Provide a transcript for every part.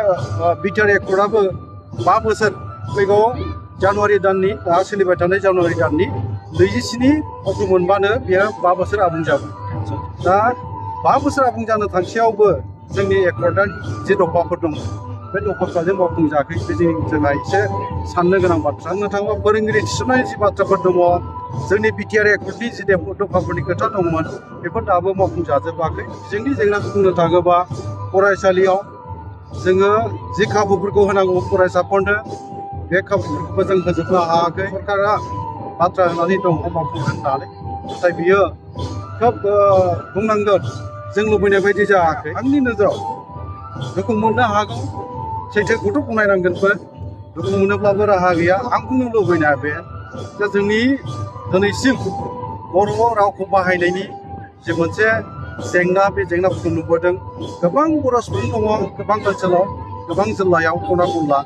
BTR एकर्डआबो 5 बोसोर फैगौ जानुवारि दाननि दा सोलिबाय थानाय जानुवारि दाननि 27 अक्ट' मोनबानो बेयो 5 बोसोर आबुं जागोन। दा 5 बोसोर आबुं जानो थांसेयावबो जोंनि एकर्डआ जे दफाफोर दं बे दफाफ्रा जों मावफुंजायाखै बे जोंनि थाखाय एसे साननो गोनां बाथ्रा। बुंनो थाङोबा फोरोंगिरि थिसननाय जि बाथ्राफोर दङ जोंनि बिटिआर एकर्डनि जि दफाफोरनि खोथा दंमोन बेफोर दाबो मावफुंजाजोबाखै। जोंनि जेंनाखौ बुंनो थाङोबा फरायसालियाव जोङो जि खाबुफोरखौ होनांगौ फरायसाफोरनो बे खाबुफोरखौबो जों होजोबनो हायाखै। सरकारा बाथ्रा होनानै दङ मावफुंगोन होननानै, नाथाय बियो खोब बुंनांगोन जों लुबैनाय बायदि जायाखै। आंनि नोजोराव बेखौ मोननो हागौ, सैथोखौथ' गनायनांगोनबो, बेखौ मोनोब्लाबो राहा गैया। आं बुंनो लुबैनाया बे जे जोंनि दिनैसिम बर' रावखौ बाहायनायनि जे मोनसे जेंना, बे जेंनाफोरखौ नुबोदों। गोबां बर' सुबुं दङ गोबां ओनसोलाव, गोबां जिल्लायाव खना खनला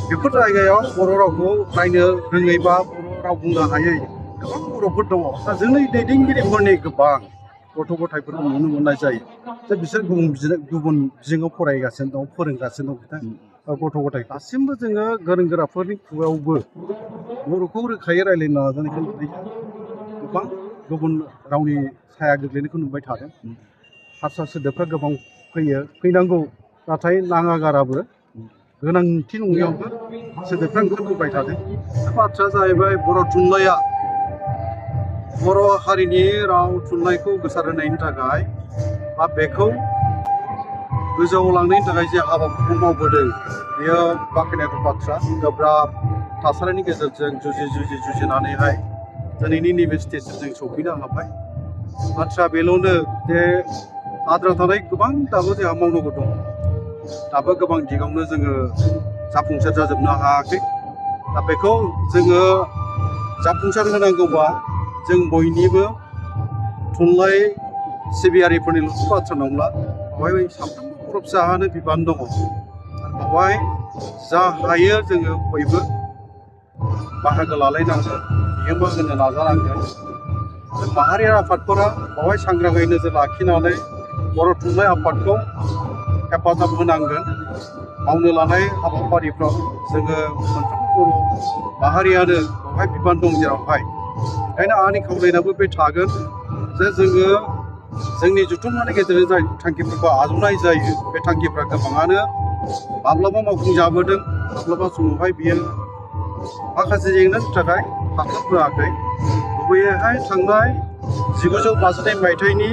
बेफोर जायगायाव बर' रावखौ रायनो रोङै बा बर' राव बुंनो हायै गोबां बर'फोर दङ। दा जोंनि दैदेनगिरिफोरनि गोबां गथ' गथायफोरखौ नुनो मोननाय जायो जे बिसोर गुबुन बिजोङाव फरायगासिनो दं, फोरोंगासिनो दं गथ' गथाय। दासिमबो जोङो गोरों गोराफोरनि खुगायावबो बर'खौ रोखायै रायज्लायनो नाजानायखौ नुयो। गोबां गुबुन रावनि साया गोग्लैनायखौ नुबाय थादों। हारसा सोदोबफ्रा गोबां फैनांगौ, नाथाय नाङागाराबो गोनांथि नङियावबो सोदोबफ्रा ओंखारबोबाय थादों। बाथ्राया जाहैबाय बर' थुनलाइया बर' हारिनि राव थुनलाइखौ गोसारहोनायनि थाखाय बा बेखौ गोजौआव लांनायनि थाखाय जे हाबाफोरखौ मावबोदों बेयो बाख्नायथाव बाथ्रा। गोब्राब थासारिनि गेजेरजों जुजिनानैहाय दिनैनि नैबे स्टेजसिम जों सौफैनो हाबाय। बाथ्राया बेल'नो जे आद्रा थानाय गोबां दाबो जोंहा मावनांगौ दं। दाबो गोबां दिगावनो जोङो जाफुंसार जाजोबनो हायाखै। दा बेखौ जोङो जाफुंसार होनांगौबा जों बयनिबो थुनलाइ सिबियारिफोरनिल'सो बाथ्रा नंला, बेवहाय साफ्रोमबो बर' फिसाहानो बिबान दङ। आरो बेवहाय जा हायो जोङो बयबो बाहागो लालायनांगोन, बिहोमा होनो नाजानांगोन। माहारियारि आफादफोरा बेवहाय सांग्राङै नोजोर लाखिनानै बर' थुनलाइ आफादखौ हेफाजाब होनांगोन। मावनो लानाय हाबाफारिफ्राव जोङो मोनफ्रोमबो बर' माहारियानो बेवहाय बिबान दं जेरावहाय। ओंखायनो आंनि खावलायनायाबो बे थागोन जे जोङो जोंनि जथुम्मानि गेजेरजों जाय थांखिफोरखौ आजावनाय जायो बे थांखिफ्रा गोबाङानो माब्लाबा मावफुंजाबोदों, माब्लाबा समावहाय बियो माखासे जेंनानि थाखाय हास्लाबबोआखै। गुबैयैहाय थांनाय 1952 मायथाइनि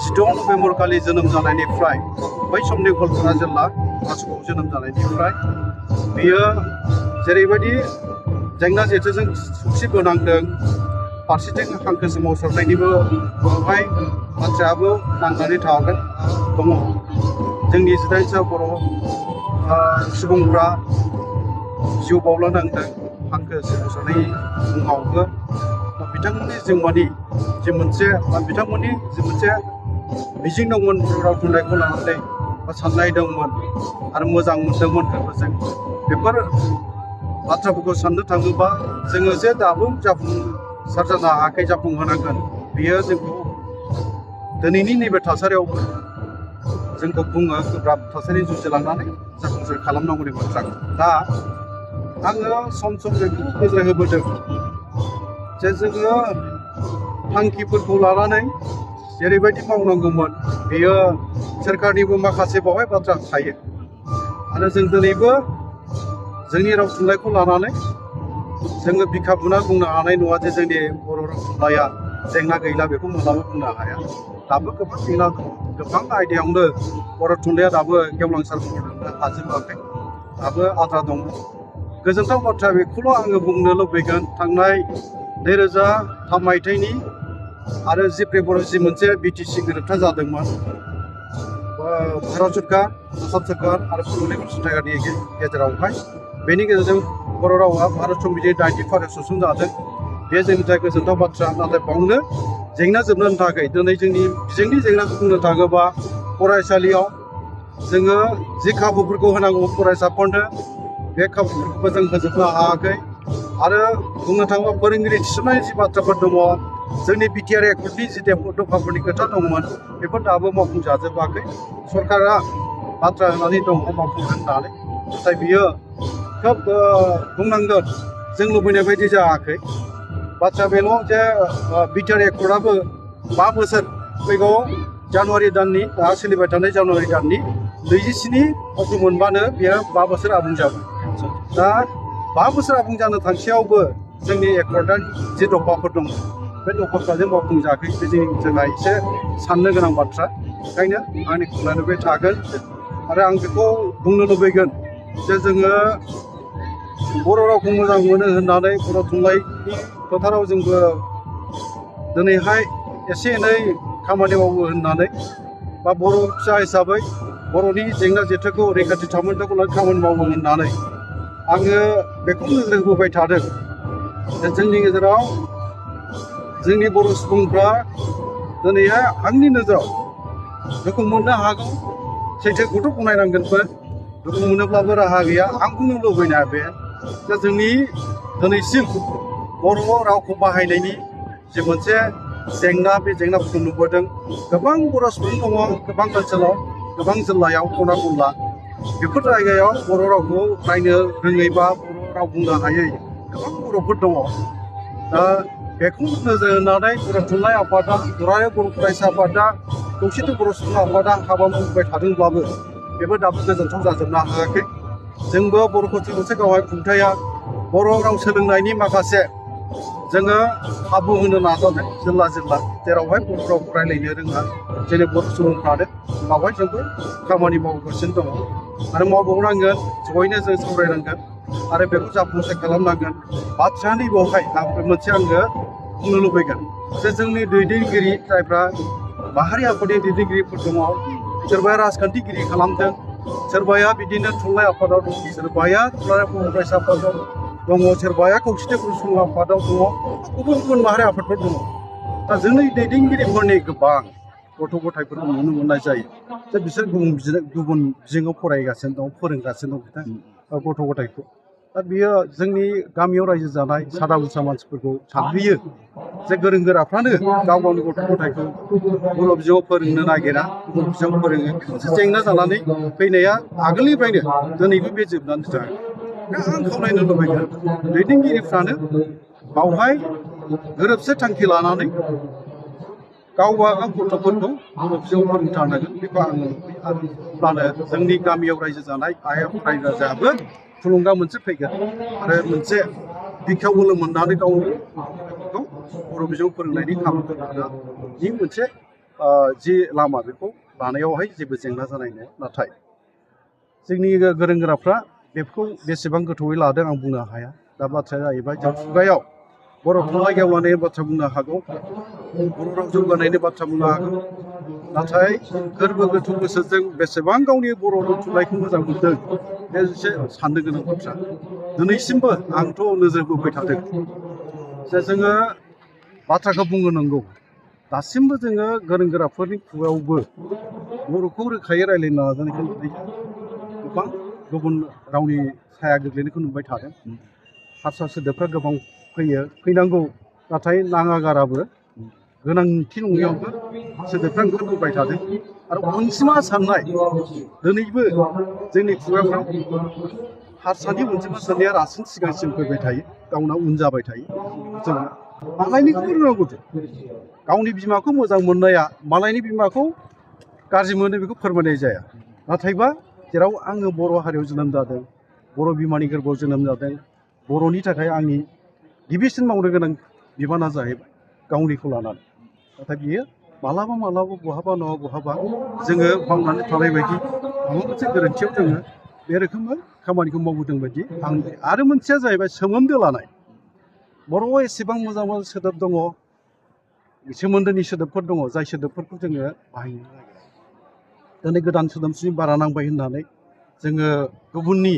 16 नभेम्बरखालि जोनोम जानायनिफ्राय बै समनि गवालपारा जिल्ला रासुगाव जोनोम जानायनिफ्राय बियो जेरैबायदि जेंना जेथोजों सौसिबोनांदों, फारसेथिं हांखो सोमावसारनायनिबो बेवहाय बाथ्रायाबो नांनानै थागोन दङ। जोंनि 18सा बर' सुबुंफ्रा जिउ बावलांनांदों हांखो सोमावसारनायनि मुङावबो। बिथांमोननि जिउमानि बिथांमोननि जि मोनसे मिजिं दंमोन बर' राव थुनलाइखौ लानानै बा साननाय दंमोन आरो मोजां मोनदोंमोन गोसोजों, बेफोर बाथ्राफोरखौ साननो थाङोबा जोङो जे दाबो जाफुंसार जानो हायाखै, जाफुंहोनांगोन। बियो जोंखौ दिनैनि नैबे थासारियावबो जोंखौ बुङो गोब्राब थासारि जुजिलांनानै जाफुंसार खालामनांगौनि बाथ्राखौ। दा आङो सम बेखौ नोजोर होबोदों जे जोङो थांखिफोरखौ लानानै जेरैबायदि मावनांगौमोन बेयो सोरखारनिबो माखासे बेवहाय बाथ्रा थायो। आरो जों दिनैबो जोंनि राव थुनलाइखौ लानानै जोङो बिखा बुना बुंनो हानाय नङा जे जोंनि बर' राव थुनलाइया जेंना गैला, बेखौ मालाबा बुंनो हाया। दाबो गोबां जेंना दं, गोबां आयदायावनो बर' थुनलाइया दाबो गेवलांसार महर हाजोबाखै, दाबो आद्रा दङ। गोजोनथाव बाथ्रा बेखौल' आङो बुंनो लुबैगोन, थांनाय 2003 मायथाइनि आरो 10 फेब्रुवारि जि मोनसे बिटिसि गोरोबथा जादोंमोन भारत सरकार, आसाम सरकार आरो बड'लेण्ड सरकारनि गेजेरावहाय, बेनि गेजेरजों बर' रावा भारत संबिजितनि 90 फारियाव सोसनजादों। बे जोंनि थाखाय गोजोनथाव बाथ्रा। नाथाय बावनो जेंना जोबनो थाखाय दिनै जोंनि बिजोंनि जेंनाखौ बुंनो थाङोबा फरायसालियाव जोङो जि खाबुफोरखौ होनांगौ फरायसाफोरनो बे खाबुफोरखौबो जों होजोबनो हायाखै। आरो बुंनो थाङोबा फोरोंगिरि थिसननाय जि बाथ्राफोर दङ, जोंनि बिटिआर एकर्डनि जि दफाफोरनि खोथा दंमोन बेफोर दाबो मावफुंजाजोबाखै। सरकारा बाथ्रा होनानै दङ मावफुंगोन होननानै नाथाय बियो खोब बुंनांगोन जों लुबैनाय बायदि जायाखै बाथ्रा बेल' जे बिटिआर एकर्डआबो 5 बोसोर फैगौ जानुवारि दाननि दा सोलिबाय थानाय जानुवारि दाननि 27 अक्ट' मोनबानो बेयो 5 बोसोर आबुं जाबाय दा 5 बोसोर आबुं जानो थांसेयावबो जोंनि एकर्डआ जे दफाफोर दङ बे दफाफ्रा जों मावफुंजायाखै बे जोंहा एसे साननो गोनां बाथ्रा ओंखायनो आंनि खावलायनाय बे थागोन आरो आं बेखौ बुंनो लुबैगोन जे जोङो बर' रावखौ मोजां मोनो होननानै बर' थुनलाइनि फोथाराव जोंबो दिनैहाय एसे एनै खामानि मावो होननानै बा बर' फिसा हिसाबै बर'नि जेंना जेथोखौ रैखाथि थामोन्थाखौ लानानै खामानि मावो होननानै आङो बेखौ नोजोर होबोबाय थादों जे जोंनि गेजेराव जोंनि बर' सुबुंफ्रा दिनैहाय आंनि नोजोराव दुखु मोननो हागौ सैथोखौथ' गनायनांगोनबो दुखु मोनोब्लाबो राहा गैया आं बुंनो लुबैनाया बे जे जोंनि दिनैसिम बर' रावखौ बाहायनायनि जे मोनसे जेंना बे जेंनाफोरखौ नुबोदों गोबां बर' सुबुं दङ गोबां ओनसोलाव गोबां जिल्लायाव खना खनला बेफोर जायगायाव बर' रावखौ रायनो रोङै बा बर' राव बुंनो हायै गोबां बर'फोर दङ दा बेखौ नोजोर होनानै बर' थुनलाइ आफादा दुलाराय बर' फरायसा आफादा खौसेथि बर' सुबुं आफादा हाबा मावबाय थादोंब्लाबो बेबो दाबो गोजोनथाव जाजोबनो हायाखै जोंबो बर' कौशल मोनसे गावारि खुंथाया बर' राव सोलोंनायनि माखासे जोङो खाबु होनो नाजादों जिल्ला जिल्ला जेरावहाय बर' रावखौ रायलायनो रोङा जोंनि बर' सुबुंफ्रानो बावहाय जोंबो खामानि मावगासिनो दङ आरो मावबावनांगोन जयैनो जों सावरायनांगोन आरो बेखौ जाफुंसार खालामनांगोन बाथ्रानि बेवहाय मोनसे आङो बुंनो लुबैगोन जे जोंनि दैदेनगिरि जायफ्रा माहारि आफादनि दैदेनगिरिफोर दङ सोरबाया राजखान्थिगिरि खालामदों सोरबाया बिदिनो थुनलाइ आफादाव दं सोरबाया दुलाराय बर' फरायसा आफादाव दङ सोरबाया खौसेथि बर' सुबुं आफादाव दङ गुबुन गुबुन माहारि आफादफोर दङ दा जोंनि दैदेनगिरिफोरनि गोबां गथ' गथायफोरखौ नुनो मोननाय जायो जे बिसोर गुबुन बिजोङाव फरायगासिनो दं फोरोंगासिनो दं गथ' गथायखौ दा बियो जोंनि गामियाव रायजो जानाय सादा बुसा मानसिफोरखौ सानहैयो जे गोरों गोराफ्रानो गाव गावनि गथ' गथायखौ बर' बिजोङाव फोरोंनो नागिरा गुबुन बिजोङाव फोरोङो मोनसे जेंना जानानै फैनाया आगोलनिफ्रायनो दिनैबो बे जोबनानै थाङाखै दा आं खावलायनो लुबैगोन दैदेनगिरिफ्रानो बावहाय गोरोबसे थांखि लानानै गावबा गाव गथ'फोरखौ बर' बिजोङाव फोरोंथारनांगोन बेखौ आङो लुबैयो आरो अब्लानो जोंनि गामियाव रायजो जानाय आइ आफा रायजो राजायाबो थुलुंगा मोनसे फैगोन आरो मोनसे बिखायाव बोलो मोननानै गावनि गथ'फोरखौ बर' बिजोङाव फोरोंनायनि खाबुखौ लानायनि मोनसे जि लामा बेखौ लानायावहाय जेबो जेंना जानाय नङा नाथाय जोंनि गोरों गोराफ्रा बेखौ बेसेबां गोथौयै लादों आं बुंनो हाया दा बाथ्राया जाहैबाय जों खुगायाव बर' थुनलाइ गेवलांनायनि बाथ्रा बुंनो हागौ बर' राव जौगानायनि बाथ्रा बुंनो हागौ नाथाय गोरबो गोथौ गोसोजों बेसेबां गावनि बर' राव थुनलाइखौ मोजां मोनदों बे एसे साननो गोनां बाथ्रा दिनैसिमबो आंथ' नोजोर बोबाय थादों जे जोङो बाथ्राखौ बुंनो नांगौ दासिमबो जोङो गोरों गोराफोरनि खुगायावबो बर'खौ रोखायै रायज्लायनो नाजानायखौ नुयो गोबां गुबुन रावनि साया गोग्लैनायखौ नुबाय थादों हारसा सोदोबफ्रा गोबां फैनांगौ नाथाय नाङागाराबो गोनांथि नङियावबो सोदोबफ्रा ओंखारबोबाय थादों आरो अनजिमा साननाय दिनैबो जोंनि खुगाफ्राव हारसानि अनजिमा साननाया रासिन सिगांसिन फैबाय थायो गावनाव उन जाबाय थायो जों मालायनिखौबो रोंनांगौ गावनि बिमाखौ मोजां मोननाया मालायनि बिमाखौ गाज्रि मोनो बेखौ फोरमायनाय जाया नाथायबा जेराव आङो बर' हारियाव जोनोम जादों बर' बिमानि गोरबोआव जोनोम जादों बर'नि थाखाय आंनि गिबिसिन मावनो गोनां बिबाना जाहैबाय गावनिखौ लानानै नाथाय बियो मालाबा मालाबा बहाबा नङा बहाबा जोङो मावनानै थानाय बायदि माबा मोनसे गोरोन्थियाव जोङो बे रोखोमै खामानिखौ मावबोदों बायदि आं आरो मोनसेया जाहैबाय सोमोन्दो लानाय बर'आव एसेबां मोजां मोजां सोदोब दङ सोमोन्दोनि सोदोबफोर दङ जाय सोदोबफोरखौ जोङो बाहायनो नागिरा दिनै गोदान सोदोमस्रि बारा नांबाय होननानै जोङो गुबुननि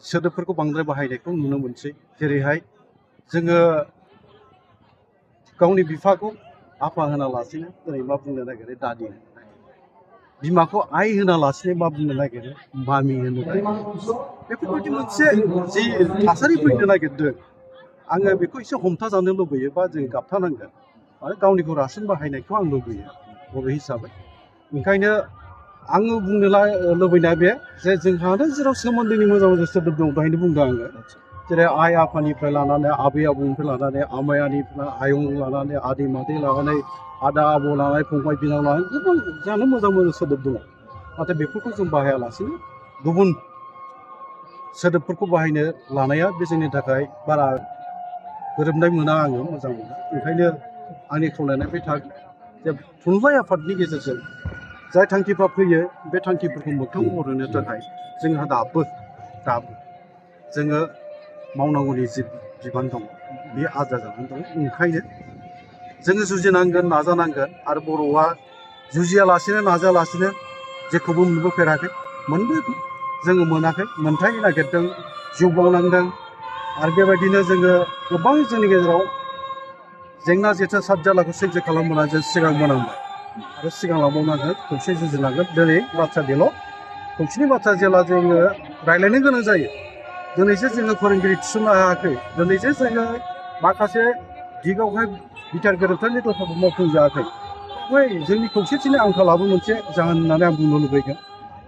सोदोबफोरखौ बांद्राय बाहायनायखौ नुनो मोनसै जेरैहाय जोङो गावनि बिफाखौ आफा होनालासिनो दिनै मा बुंनो नागिरो दादि बिमाखौ आइ होनालासिनो मा बुंनो नागिरो मामि होनो नागिरो बेफोरबायदि मोनसे जि थासारि फैनो नागिरदों आङो बेखौ एसे हमथाजानो लुबैयो बा जों गाबथानांगोन आरो गावनिखौ रासिन बाहायनायखौ आं लुबैयो बर' हिसाबै ओंखायनो आङो बुंनो लुबैनाया बे जे जोंहानो जेराव सोमोन्दोनि मोजां मोजां सोदोब दं दहायनो बुंदों आङो जेरै आइ आफानिफ्राय लानानै आबै आबौनिफ्राय लानानै आमायानिफ्राय आयं लानानै आदै मादै लानानै आदा आबौ लानानै फंबाय बिनानाव लानानै गोबां जानो मोजां मोजां सोदोब दङ नाथाय बेफोरखौ जों बाहायालासिनो गुबुन सोदोबफोरखौ बाहायनो लानाया बे जोंनि थाखाय बारा गोरोबनाय मोना आङो मोजां मोना ओंखायनो आंनि खावलायनाय बे जे थुनलाइ आफादनि गेजेरजों जाय थांखिफ्रा फैयो बे थांखिफोरखौ मोगथां महर होनो थाखाय जोंहा दाबो जोङो मावनांगौनि जि बिबान दं बे आद्रा जानानै दं ओंखायनो जोङो जुजिनांगोन नाजानांगोन आरो बर'आ जुजियालासिनो नाजायालासिनो जेखौबो मोनबोफेराखै मोनबोदों जोङो मोनाखै मोनथाय नागिरदों जिउ बावनांदों आरो बेबायदिनो जोङो गोबां जोंनि गेजेराव जेंना जेथो साबजालाखौ सैज्य खालामबोनानै जों सिगां बोनांबाय आरो सिगां लांबावनांगोन खौसे जुजिलांगोन दिनै बाथ्रा बेल' खौसेनि बाथ्रा जेला जोङो रायज्लायनो गोनां जायो दिनैसो जोङो फोरोंगिरि थिसननो हायाखै दिनैसो जोङो माखासे दिगावहाय बिथार गोरोबथानि दफाखौ मावफुंजायाखै बै जोंनि खौसेथिनि आंखालाबो मोनसे जाहोन होननानै आं बुंनो लुबैगोन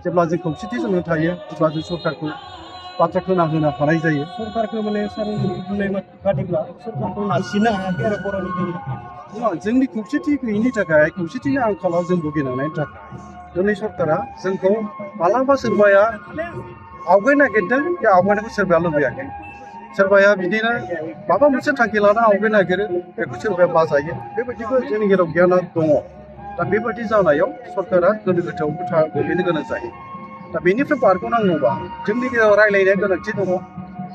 जेब्ला जों खौसेथि जोंनो थायो अब्ला जों सरकारखौ बाथ्रा खोनाहोनो हानाय जायो सरकारखौ माने सार बुंनाय बादिब्ला सरकारखौ नारसिननो हायाखै आरो बर'नि जोंनि खौसेथि गैयिनि थाखाय खौसेथिनि आंखालाव जों भुगिनायनि थाखाय दिनै सरकारा जोंखौ मालाबा सोरबाया आवगाय नागिरदों बे आवगायनायखौ सोरबाया लुबैयाखै सोरबाया बिदिनो माबा मोनसे थांखि लाना आवगाय नागिरो बेखौ सोरबाया बाजायो बेबायदिबो जोंनि गेजेराव गियाना दङ दा बेबायदि जानायाव सरकारा गोनो गोथोआव गोग्लैनो गोनां जायो दा बेनिफ्राय बारग'नांगौबा जोंनि गेजेराव रायलायनाया गोनांथि दङ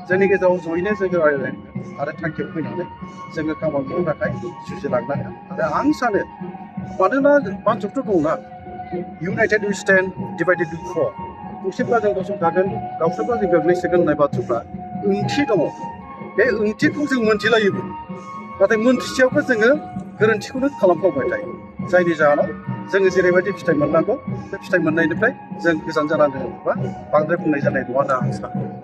जोंनि गेजेराव जयैनो जोङो रायलायनांगोन आरो थांखियाव फैनानै जोङो खामानिनि थाखाय जुजिलांनांगोन आरो आं सानो मानोना बाथ्राथ' दंना इउनाइटेड उइ स्टेन्ड डिभाइडेड उइ फल खौसेब्ला जों गसंथागोन गावसोरब्ला जों गोग्लैसोगोन होननाय बाथ्राफ्रा ओंथि दङ बे ओंथिखौ जों मोनथिलायोबो नाथाय मोनथिसेयावबो जोङो गोरोन्थिखौनो खालामफ्लांबाय थायो जायनि जाहोनाव जोङो जेरैबायदि फिथाइ मोननांगौ बे फिथाइ मोननायनिफ्राय जों गोजान जानानै बा बांद्राय बुंनाय जानाय नङा होनना आं सानो